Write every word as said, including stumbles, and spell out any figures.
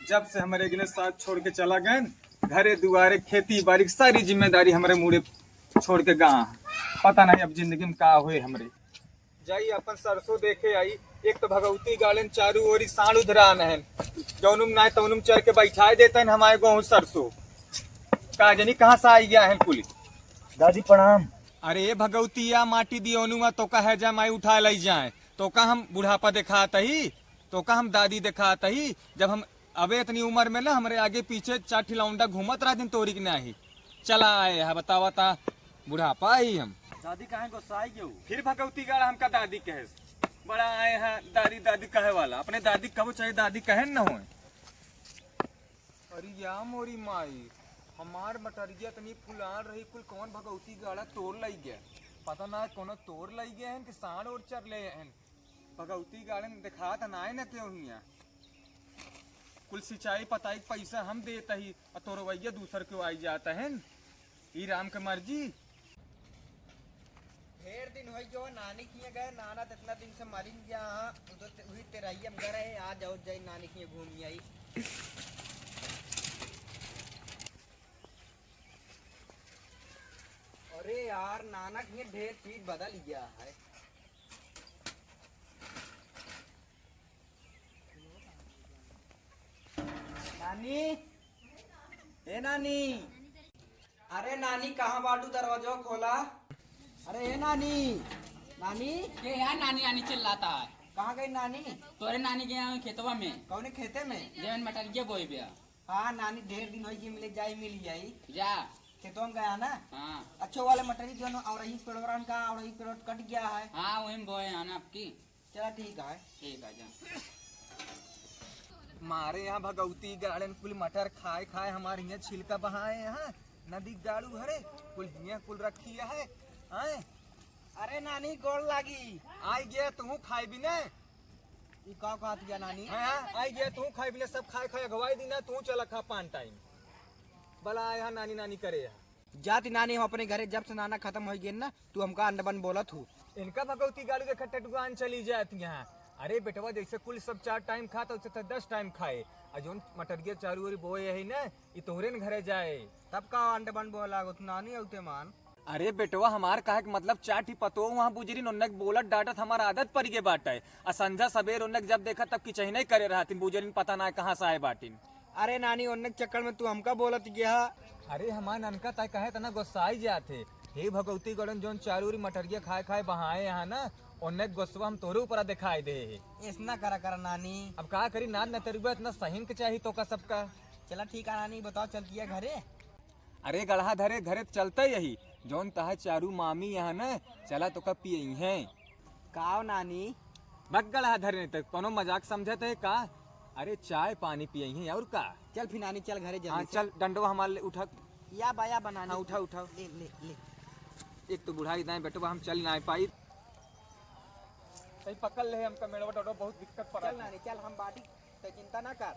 जब से हमरे इगने साथ छोड़ के चला गए, घरे दुआरे खेती बारी की सारी जिम्मेदारी हमरे मूड़े छोड़ के गा। पता नहीं अब जिंदगी में का होए हमरे। जाई अपन सरसों देखे आई। एक तो भगवती गाड़न चारू ओरी साँड़ उधरान है, जौनुम नाय तौनुम चर के बैठाए देते हैं हमारे गेहूँ सरसों। का जनी कहाँ से आई गया है कुल। दादी प्रणाम। अरे भगवतिया माटी दियोनुआ तो का है जा माई उठा लई जाए, तो का हम बुढ़ापा देखात ही, तो का हम दादी देखात ही। जब हम अबे इतनी उम्र में ना हमरे आगे पीछे चार ठिलौंडा घूमत रहतिन तोरी के नाही। चला आए है बतावा ता बुढ़ापा आई हम। दादी काहे गुस्साई गयो? फिर भगवती गाड़ा हमका दादी कहे। बड़ा आए हैं दादी दादी कहे वाला। अपने दादी कहो चाहे दादी कहे न होए। अरे या मोरी माई, हमार मटरिया इतनी फुलान रही, कुल कौन भगवती गाड़ा तोड़ लई गया। पता ना कौनो तोड़ लई गए हैं कि साँड़ और चर ले हैं। भगवती गाड़न देखात नाय न केहू हियाँ। कुल सिंचाई पताई के पैसा हम देत ही, आ तोरवैया दूसर के आई जात हैं। ई राम के मर्जी। ढेर दिन होइ गयो नानी किए गए, नाना त इतना दिन से मरिन गया हाँ, उधर ते, वही तेरहिया में घर है, आ जाओ जाई नानी किए घूमी आई। अरे यार, नाना किए ढेर चीज बदल गया है। नानी, ए नानी, अरे नानी, कहाँ बाटू? दरवाजा खोला। अरे ए नानी, नानी। के यार नानी नानी चिल्लाता है? कहाँ गई नानी? तोरे नानी के यहाँ खेतवा में। कौने खेते में? जवन मटरिया बोई बे। हाँ नानी, ढेर दिन होई के मिले, जाई मिल जाई। जा। खेतवा में गया ना? हाँ। अच्छो वाले मटरी जो ना, और ही पेड़वा रहन का, और ही पेड़वा कट गया है। हाँ, वही में बोए हैं ना आपकी। चला ठीक है। ठीक है, जा। मारे यहाँ भगवती गाड़न कुल मटर खाए खाए हमारे यहाँ छिलका बहाए हैं। नदी गाड़ू हरे कुल हियाँ कुल रखी है। आए। अरे नानी गोड़ लागी। आई गया तू खाए बिना। ई का कहत गया नानी? हाँ, आई गया तू खाए बिना, सब खाए खाए अगवाई दी ना, तू चला खा पान टाइम। भला आए यहाँ नानी नानी करे यहाँ। जाति नानी हम अपने घरे जब से नाना खत्म होइ गए ना, तू हमका अंडबन बोलत हूँ। इनका भगवती गाड़ू देखा टटुआन चली जात यहाँ। अरे बेटवा, जैसे कुल सब चार टाइम खाता, वैसे तो दस टाइम खाए। आ जौन मटरिया चारू ओरी बोए है ना, ई तोहरे न घरे जाए। तब का अंडबन बोला लागत नानी औते मान? अरे बेटवा, हमार कहे के मतलब चार ठी पतोह वहाँ बुजरिन, उन्ने के बोलत डांटत हमार आदत पड़ गए बाटे। आ संझा सबेर उन्ने के जब देखा तब किचही नहीं करे रहतिन, बुजरिन पता ना कहाँ से आए बाटिन। अरे नानी, ओन्ने के चक्कर में तू हमका बोलत गया। अरे हमार ननका, तय कहे तना गोस्साई जात है। हे भगवती गड़न, जौन चारू ओरी मटरिया खाए खाए बहाए यहाँ ना, ओन्ने के गोस्सवा हम तोरे ऊपरा दिखाई दे है। ऐसना करा करा नानी। अब का करी, नाद नतरुआ इतना सहिन के चाही तोका सबका। चला ठीक है नानी, बताओ चल किया घरे। अरे गड़हा धरे घरे त चलते यही, जौन तहा चारू मामी यहाँ न, चला तोका पियई हैं। काओ नानी? बक गड़हा धरे नहीं त कौनो मजाक समझत है का? अरे चाय पानी पियई हैं और का? चल फिर नानी चल घरे जल्दी हाँ, से। चल डंडवा हमार ले उठा। या बाया बना हाँ, ले। उठा, उठा। ले, ले, ले। एक तो बुढ़ाई दाएं बेटवा हम चल ना पाई। सही पकड़ ले हमका मेड़वा डंडवा बहुत दिक्कत पड़ा चल था। नानी चल हम बाटी, तो चिंता ना कर।